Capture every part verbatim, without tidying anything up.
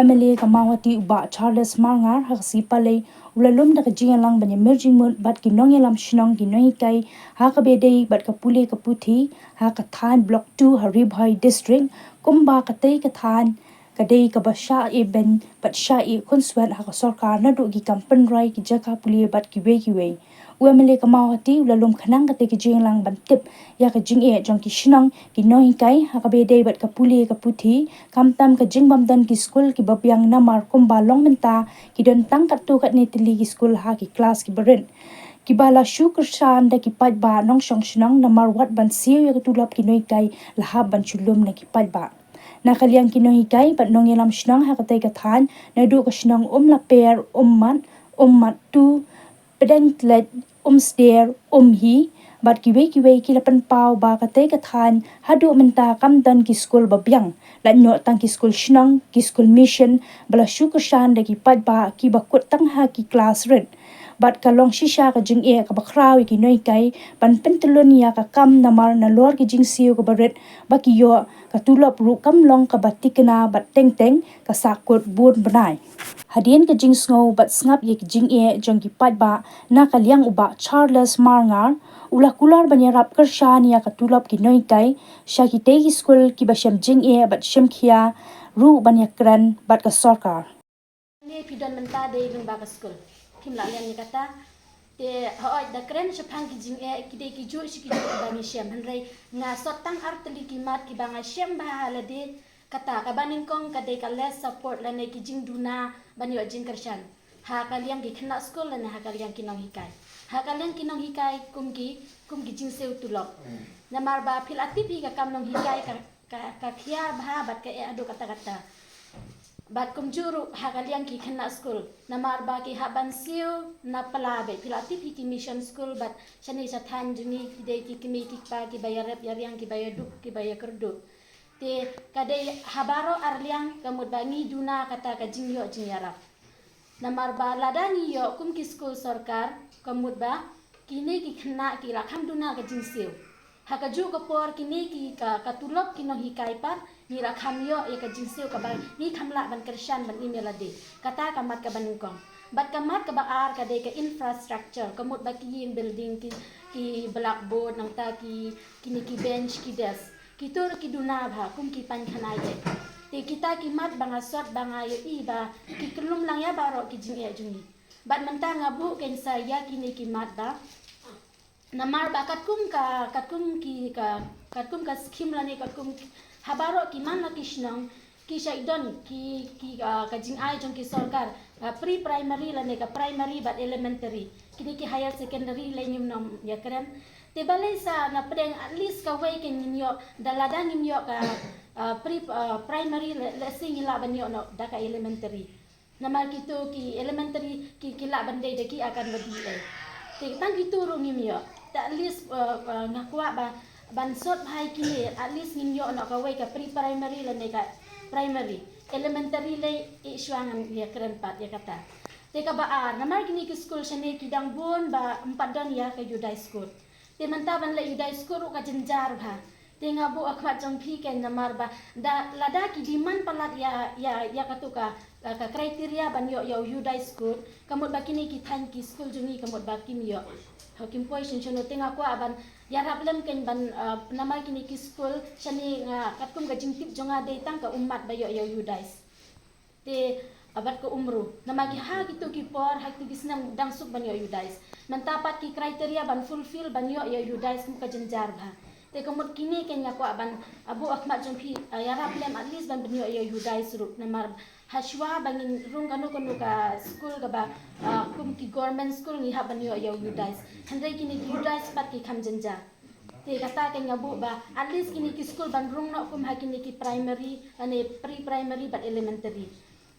MLA ka Mawhati u Bah Charles Marngar ha ka sngi Palei u la lum da ka jingïalang ban ïamir jingmut bad ki nongïalam shnong, ki nonghikai ha kaba ïadei bad ka pule ka puthi ha ka thaiñ Block two ha Ri Bhoi District, kumba katei ka thaiñ ka dei kaba shah ïehnoh bad shah ïehnoh khunswet ha ka sorkar naduh ki kam pynroi ki jaka pule bad kiwei kiwei. U MLA ka Mawhati u la lum khnang katei ka jingïalang ban tip ïa ka jingeh jong ki shnong, ki nonghikai ha kaba ïadei bad ka pule ka puthi, khamtam ka jingbym don ki skul kiba biang namar kumba long mynta ki don tang katto katne tylli ki skul ha ki klas kiba rit. Kiba la shu kyrshan da ki paidbah nongshong shnong namar wat ban siew ïa ka tulop ki nonghikai la hap ban shu lum na ki paidbah. Na ka liang ki nonghikai bad nongïalam shnong ha katei ka thaiñ naduh ka shnong Umlaper, Ummat, Ummat two, Pdeng Tlet, Umsder, Umhi bad kiwei kiwei ki la pynpaw ba katei ka thaiñ haduh mynta kam don ki skul ba biang, la ñiuh tang ki skul shnong, ki skul mission ba la shu kyrshan da ki paidbah kiba kut tang ha ki klas rit. Bad ka long shisha ka jingeh kaba khraw ïa ki nonghikai ban pyntyllun ïa ka kam namar nalor ki jingsiew kaba rit ba ki ïoh, ka tulop ruh kam long kaba thikna bad teng teng ka sahkut bun bnai. Hadien ka jingsngew bad sngap ïa ki jingeh jong ki paidbah na ka liang u Bah Charles Marngar u la kular ban ïarap kyrshan ïa ka tulop ki nonghikai sha kitei ki skul kiba shem jingeh bad shem khia ruh ban ïakren bad ka sorkar. Ne phi don mynta dei lyngba ka skul. Phim lah leh ïa kata. Te hooid, da kren shaphang ki jingeh, ki dei kijuh shi kijuh kiba ngi shem, hynrei nga sot tang ar tylli ki mat kiba nga shem bha ha lade. Kata kaba nyngkong ka dei ka less support lane ki jingduna ban ïoh jingkyrshan ha ka liang ki khynnah skul lane ha ka liang ki nonghikai. Ha ka liang ki nonghikai kum ki, kum ki jingsiew tulop. Namar ba phi la tip hi ka kam nonghikai ka, ka, ka khia bha bad ka eh haduh katta katta. Bad kumjuh ruh ha ka liang ki khynnah skul namar ba ki hap ban siew na pla beit. Phi la tip hi ki mission skul bad shane sha thaiñ jong ngi ki dei ki kmie ki kpa kiba ïarep ïariang, kiba ïaduk, kiba ïakyrduh. Te ka dei ha baroh ar liang ka mut ba ngi duna kata ka jingïoh jingïarap. Namar ba lada ngi ïoh kum ki skul sorkar, ka mut ba kine ki khynnah ki la kham duna ka jingsiew. Ha kajuh ka por kine ki ka, ka tulop ki nonghikai pat ngi la kham ïoh ïa ka jingsiew kaba ngi kham lah ban kyrshan ban im ïa lade. Kata ka mat kaba nyngkong. Bad ka mat kaba ar ka dei ka infrastructure, ka mut ba ki ïing building, ki, ki blackboard, nangta ki, kine ki bench, ki desk. Kito ruh ki duna bha kum ki painkhynnah eh. Te kita ki mat ba nga sot ba nga ïohi ba ki kyllum lang ïa baroh ki jingeh jong ngi. Bad mynta nga buh kein sa ïa kine ki mat ba namar ba katkum ka, katkum ki ka, katkum ka scheme lane katkum ha baroh ki man la ki shnong ki shait don ki, ki, ah, ka jingai jong ki sorkar, ah, pre-primary lane ka primary bad elementary. Kine ki higher secondary lei ngim nym ïakren. Te balei sa na pdeng at least kawei kein ngin ïoh, da lada ngim ïoh ka, ah, pre, ah, primary le, lehse ngi lah ban ïoh noh da ka elementary. Namar kito ki elementary ki, ki lah ban dei da ki akan ba D A. Te tang kito ruh ngim ïoh. Te at least, uh, uh, nga kwah ba ban sot bha ïa kine, at least ngin ïoh noh kawei ka pre-primary lane ka primary. Elementary lei i shuwa ngan ïakren pat ïa kata. Te kaba ar, namar kine ki skul shane ki dang bun ba ym pat don ïa ka Yudai School. Te mynta ban leh Yudai School ruh ka jynjar bha. Te nga buh ha khmat jong phi kein namar ba da lada ki demand palat ïa, ïa, ïa katu ka, ka, ka criteria ban ïoh ïa u Yudai School, ka mut ba kine ki thaiñ ki skul jong ngi ka mut ba kim ïoh. Ha kim poi shen shen. Te nga kwah ban ïarap lem kein ban, ah, namar kine ki skul shane nga katkum ka jingtip jong nga dei tang ka ummat ba ïoh ïa u Yudai. Te, ah, bad ka umru. Namar ki ha kito ki por, ha kito ki snem dang suk ban ïoh Yudai. Mynta pat ki criteria ban fulfill ban ïoh ïa Yudai kum ka jynjar bha. Te ka mut kine kein nga kwah ban, ah, buh ha khmat jong phi, ah, ïarap lem at least ban pynïoh ïa Yudai ruh. Namar ha shuwa ba ngin rung kano kano ka skul kaba, ah, kum ki government skul ngi hap ban ïoh ïa Yudai. Hynrei kine ki Yudai pat ki kham jynjar. Te kata kein nga buh ba at least kine ki skul ban rung noh kum ha kine ki primary, lane pre-primary bad elementary.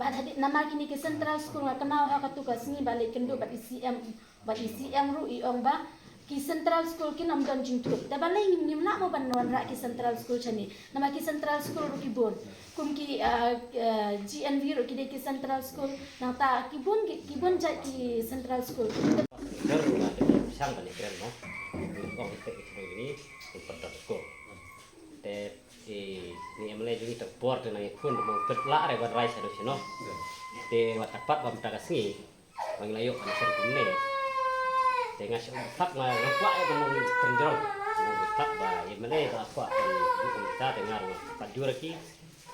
Bad hadien namar kine ki central skul nga kynmaw ha katu ka sngi ba leit kynduh bad i C M, bad i C M ruh i ong ba ki central skul kin ym don jingtut. Te balei ngim, ngim lah mo ban wanrah ki central skul shane. Namar ki central skul ruh ki bun. Kum ki, ah, ah, G N V ruh ki dei ki central skul. Nangta ki bun ki, ki bun jait ki central skul. Dur ruh nga dei shang ban ïakren mo. Ong ki tek ki ni, ki central skul. Te i Ni M L A jong ngi tang por te nang ïakhun ba mong pet lah re ban rai sha no sha no. Te wat dapat ba mynta ka sngi ba ngi la ïoh ban shen kumne. Te nga shu phak ma nga kwah ïa ban mong tynjrong. Nga phak ba M L A ba kwah ban buh kumta te nga ruh pat jur ki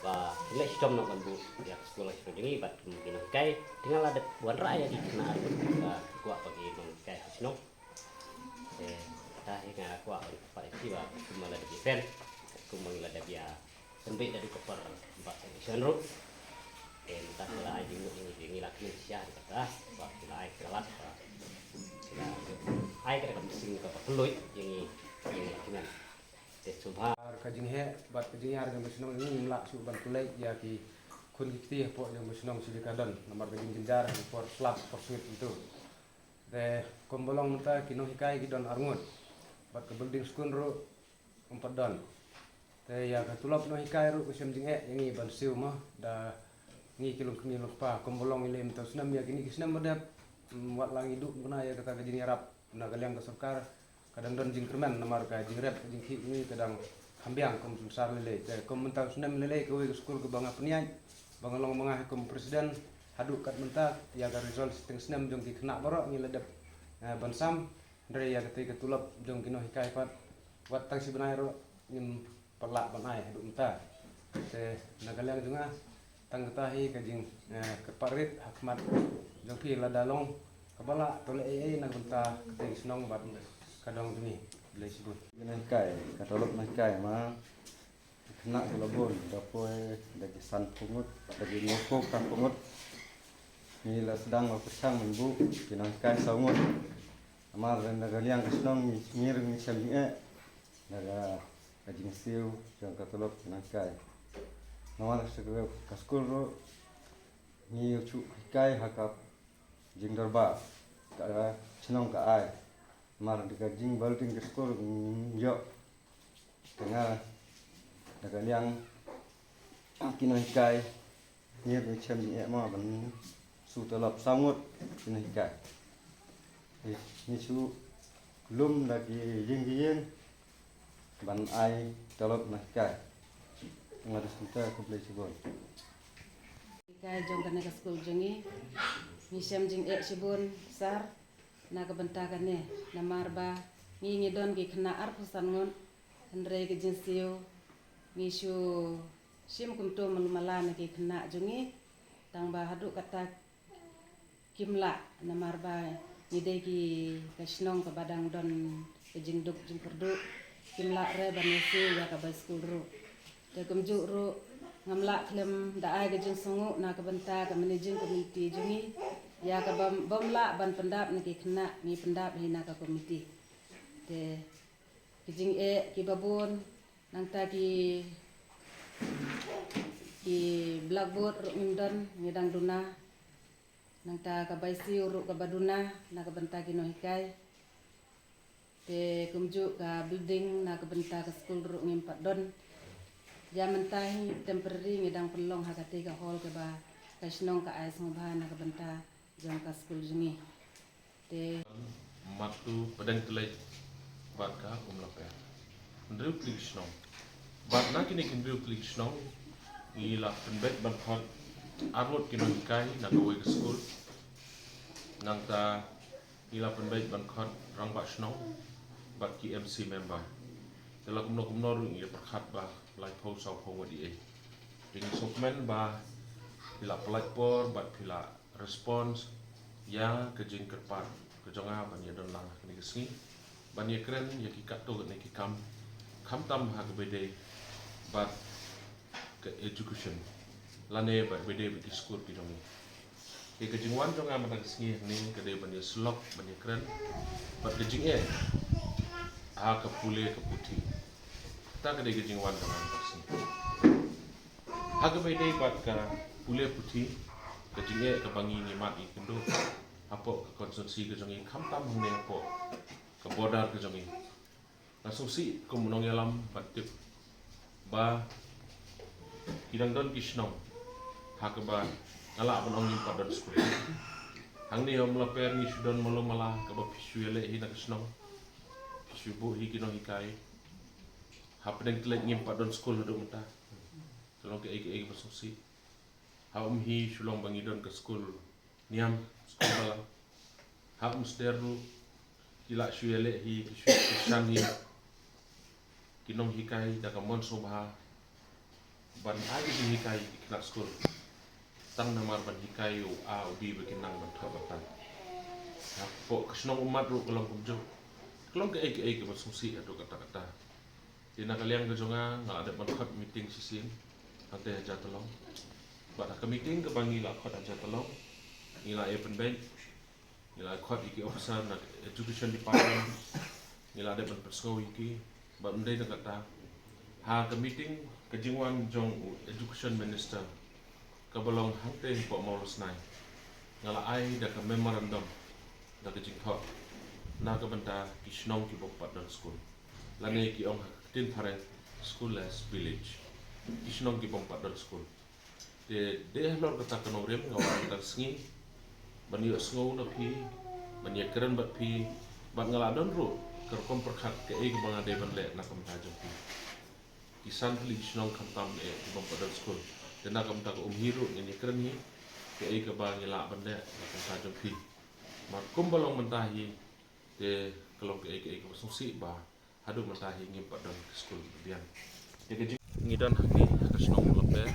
ba ki leh shitom noh ban buh ïa ka skul sha jong ngi bad kum ki nonghikai. Te nga la dep wanrah ïa ki khynnah ba kwah ba ki nonghikai ha shnong. Te ta hi nga kwah ban kyrpad ïa phi ba kum ma la dep ïa pen, kum ma la dep ïa pynbeit da dei ka por ba election ruh. Te mynta phi la ai jingmut ïa ngi, ngi la kmen sha da kata ba phi la ai ka lad ba phi la ai ka mynsiem kaba kylluid ïa ngi, ïa ngi la kmen. Te sngewbha. Ar ka jingheh bad ka jingïar jong ka shnong ngi ngim lah shuh ban pynleit ïa ki khun ki kti hapoh jong ka shnong shi jaka don namar ka jingjynjar ha ka por slap por sngewit tu. Te kum ba long mynta ki nonghikai ki don arngut bad ka building skul ruh ym pat don. Te ïa ka tulop nonghikai ruh ka shem jingeh ïa ngi ban siew mo da ngi ki longkmie longkpa kum ba long ïaleh mynta u snem ïa kine ki snem ba dep. Mm, wat la ngi duh mkna ïa kata ka jingïarap na ka liang ka sorkar. Ka dang don jingkyrmen namar ka jingrep ka jingkhih ngi ka dang kham biang kum synsar lei lei. Te kum mynta u snem lei lei kawei ka skul kaba nga pynïaid ba nga long ma nga hi kum president haduh kat mynta ïa ka result shiteng snem jong ki khynnah baroh ngi la dep, eh, ban sam. Hynrei ïa katei ka tulop jong ki nonghikai pat wat tang shi bnai ruh ngim pat lah ban ai haduh mynta. Te na ka liang jong nga tang kata hi ka jing, eh, kyrpad rit ha khmat jong phi lada long kaba lah to leh ei ei na ka bynta katei ka shnong bad ka dong jong ngi. Blei shibun. Ki nonghikai, ka tulop nonghikai ma ki khynnah ki la bun da poi da ki sanphew ngut, da ki hynñiewphew sanphew ngut. Ngi la sdang ba pyrshang ban buh ki nonghikai saw ngut. Namar na ka liang ka shnong ngi, ngi ruh ngi shem jingeh na ka, ka jingsiew jong ka tulop ki nonghikai. Namar ka, ka skul ruh ngi ïoh shu hikai ha ka jingdorbar ka shnong ka ai. Namar da ka jingbuilding ka skul ngim ïoh. Te nga na ka liang ki nonghikai ngi ruh ngi shem jingeh mo ban shu tulop saw ngut ki nonghikai. Ngi shu lum da ki ïing ki ïing ban ai tulop nonghikai. Nga da sngewthuh, khublei shibun. Hikai jong kane ka skul jong ngi ngi shem jingeh shibun sar na ka bynta kane namar ba ngi ngi don ki khynnah arphew san ngut. Hynrei ka jingsiew ngi shu shim kumto malu mala na ki khynnah jong ngi tang ba haduh kata kim lah namar ba ngi dei ki ka shnong kaba dang don ka jingduk jingkyrduh. Kim lah re ban ïasiew ïa ka bai skul ruh. Te kumjuh ruh ngam lah khlem da ai ka jingsngewnguh na ka bynta ka managing committee jong ngi ïa ka bym, bym lah ban pyndap na ki khynnah ngi pyndap hi na ka committee. Te ki jingeh kiba bun nangta ki, ki blackboard ruh ngim don ngi dang duna. Nangta ka bai siew ruh kaba duna na ka bynta ki nonghikai. Te kumjuh ka building na ka bynta ka skul ruh ngim pat don. Ïa mynta hi temporary ngi dang pynlong ha katei ka hall kaba ka shnong ka ai sngewbha na ka bynta jong ka skul jong ngi. Te Matu Pdeng Tlek bad ka Umlaper. Hynriew tylli ki shnong. Bad na kine ki hynriew tylli ki shnong ngi la pynbeit ban khot arngut ki nonghikai na kawei ka skul. Nangta ngi la pynbeit ban khot rangbah shnong bad ki M C member. Te la kumno kumno ruh ngi la pyrkhat ba laiphew sawphew ngut ïa ei. Te ngi sngewkmen ba phi la pynlait por bad phi la response ïa ka jingkyrpad ka jong nga ban ïa don lang ha kane ka sngi ban ïa kren ïa ki katto katne ki kam, khamtam ha kaba ïadei bad ka education lane bad kaba ïadei bad ki skul ki jong ngi. Te ka jingwan jong nga mynta ka sngi hangne ka dei ban ïa syllok ban ïa kren bad ka jingeh ha ka pule ka puthi. Kata ka dei ka jingwan jong nga mynta ka sngi. Ha kaba ïadei bad ka pule puthi, ka jingeh kaba ngi ngi mad ngi kynduh hapoh ka constituency ka jong ngi khamtam hangne hapoh ka border ka jong ngi. Nga sngewsih kum u nongïalam ban tip ba ki dang don ki shnong ha kaba nga lah ban ong ngim pat don skul. Hangne ha Umlaper ngi shu don malu mala kaba phi shu ïaleh hi na ka shnong, phi shu buh hi ki nonghikai. Ha Pdeng Tlek ngim pat don skul haduh mynta. Ka long kaei kaei kaba sngewsih. Ha um hi shu long ba ngi don ka skul niam, skul balang. Ha um sder ruh ki lah shu ïaleh hi, ki shu kyrshan hi ki nonghikai da ka mon sngewbha ban ai ka jinghikai ïa ki khynnah skul. Tang namar ban hikai ïa u A u B ba kin nang ban thoh ba tang. Hapoh ka shnong Ummat ruh ka long kumjuh. Ka long kaei kaei kaba sngewsih haduh katta katta. Te na ka liang ka jong nga, nga la dep ban khot meeting shisien hangtei ha Jatalong. Bad ha ka meeting kaba ngi la khot ha Jatalong, ngi la ïa pynbeit, ngi la khot ïa ki officer na education department, ngi la dep ban pynsngew ïa ki. Bad ym dei tang katta, ha ka meeting, ka jingwan jong u education minister kaba long hangtei hapoh Mawlasnai, nga la ai da ka memorandum, da ka jingthoh na ka bynta ki shnong ki bym pat don skul, lane ki ong ha ka ktien phareng schoolless village, ki shnong ki bym pat don skul. Te dei halor kata ka nongrim nga wan mynta ka sngi ban ïohsngew na phi, ban ïakren bad phi, bad nga la don ruh ka rukom pyrkhat kaei kaba nga dei ban leh na ka bynta jong phi. Ki san tylli ki shnong khamtam eh ki bym pat don skul. Te na ka bynta ka um hi ruh ngin ïakren hi kaei kaba ngi lah ban leh na ka bynta jong phi. Mar kumba long mynta hi, te ka long kaei kaei kaba sngewsih ba haduh mynta hi ngim pat don ka skul biang. Te ka jing- ngi don hangne ha ka shnong Mawlaper.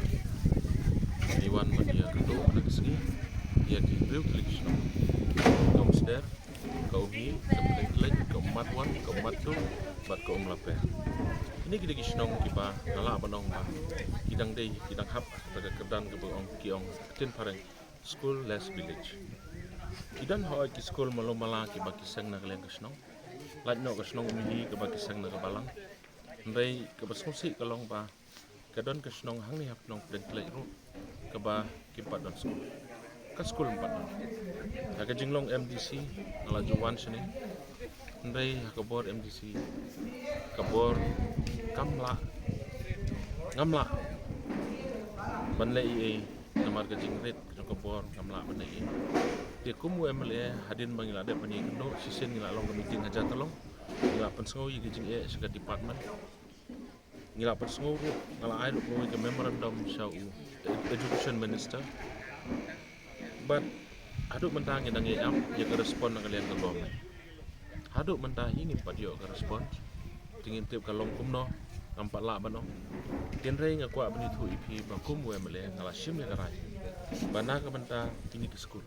Ngi wan ban ïakynduh mynta ka sngi ïa ki hynriew tylli ki shnong. Ka Umsder, ka Umhi, ka Pdengtlek, ka Ummat Wan, ka Ummat Tum bad ka Umlaper. Kine ki dei ki shnong kiba nga lah ban ong ba ki dang dei, ki dang hap ha kata ka kyrdan kaba ong, ki ong ha ka ktien phareng schoolless village. Ki don hooid ki skul malu mala kiba ki seng na ka liang ka shnong. Lait noh ka shnong Umhi kaba ki seng na ka balang. Hynrei kaba sngewsih ka long ba ka don ka shnong hangne ha Pdengtlek ruh kaba kim pat don skul. Ka skul ym pat don. Ha ka jinglong M D C nga la ju wan shane. Hynrei ha ka bor M D C, ka bor kam lah, ngam lah ban leh ei ei namar ka jingrit jong ka bor, ngam lah ban leh ei ei. Te kum u M L A, hadien ba ngi la dep ban ïakynduh, shisien ngi la long ka meeting ha Jatalong, ngi la pynsngew ïa ka jingeh sha ka department. Ngi la pynsngew ruh, nga la ai ruh kawei ka memorandum sha u Education Minister. Bad haduh mynta ngi dang ïa ap ïa ka respond na ka liang ka government. Haduh mynta hi ngim pat ïoh ka respond. Te ngim tip ka long kumno, ngam pat lah ban ong. Hynrei nga kwah ban ïathuh ïa phi ba kum u M L A nga la shim ïa ka rai ba na ka bynta kine ki skul,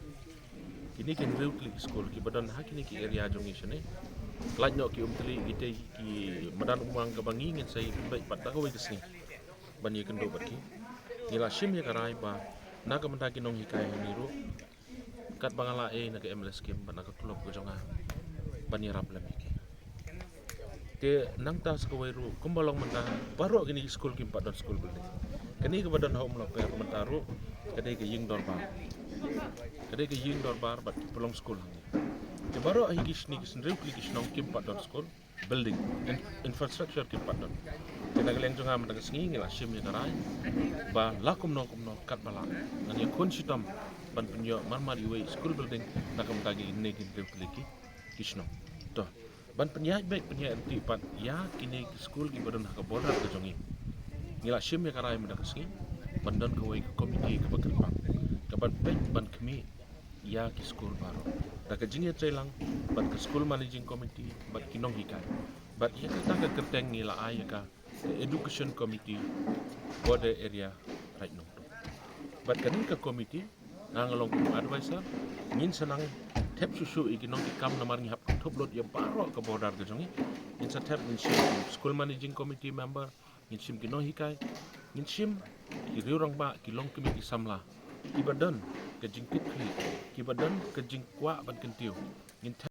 kine ki hynriew tylli ki skul kiba don ha kine ki area jong ngi shane, lait noh ki Umtylli, kitei ki Madan Umwang kaba ngi ngin sa ïa pynbeit pat da kawei ka sngi ban ïakynduh bad ki. Ngi la shim ïa ka rai ba na ka bynta ki nonghikai hangne ruh, katba nga la ai na ka M L A scheme bad na ka club ka jong nga ban ïarap lem ïa ki. Te nangta sa kawei ruh kumba long mynta, baroh kine ki skul kim pat don skul building. Kane kaba don ha Umlaper mynta ruh ka dei ka ïing dorbar. Ka dei ka ïing dorbar bad ki pynlong skul hangne. Te baroh hi ki shni ki hynriew tylli ki shnong kim pat don skul building, in-, infrastructure kim pat don. Te na ka liang jong nga mynta ka sngi ngi la shim ïa ka rai ba la kumno kumno katba lah ngan ïakhun shitom ban pynïoh marmar iwei skul building na ka bynta kine ki hynriew tylli ki shnong. To, ban pynïaid beit pynïaid ryntih pat ïa kine ki skul kiba don ha ka border ka jong ngi, ngi la shim ïa ka rai mynta ka sngi ban don kawei ka komiti kaba kyrpang kaban peit ban khmih ïa ki skul baroh da ka jingïatreilang bad ka school managing committee bad ki nonghikai. Bad ïa kata ka kyrteng ngi la ai ïa ka Education Committee Border Area Raid Nongtuh. Bad kane ka committee, nga nga long kum advisor, ngin sa nang thep shuh shuh ïa ki nongkitkam namar ngi hap kynthup lut ïa baroh ka border ka jong ngi. Ngin sa thep, ngin shim school managing committee member, ngin shim ki nonghikai, ngin shim ki riew rangbah, ki longkmie, ki samla kiba don ka jingkitkhlieh, kiba don ka jingkwah ban kyntiew. Ngin thep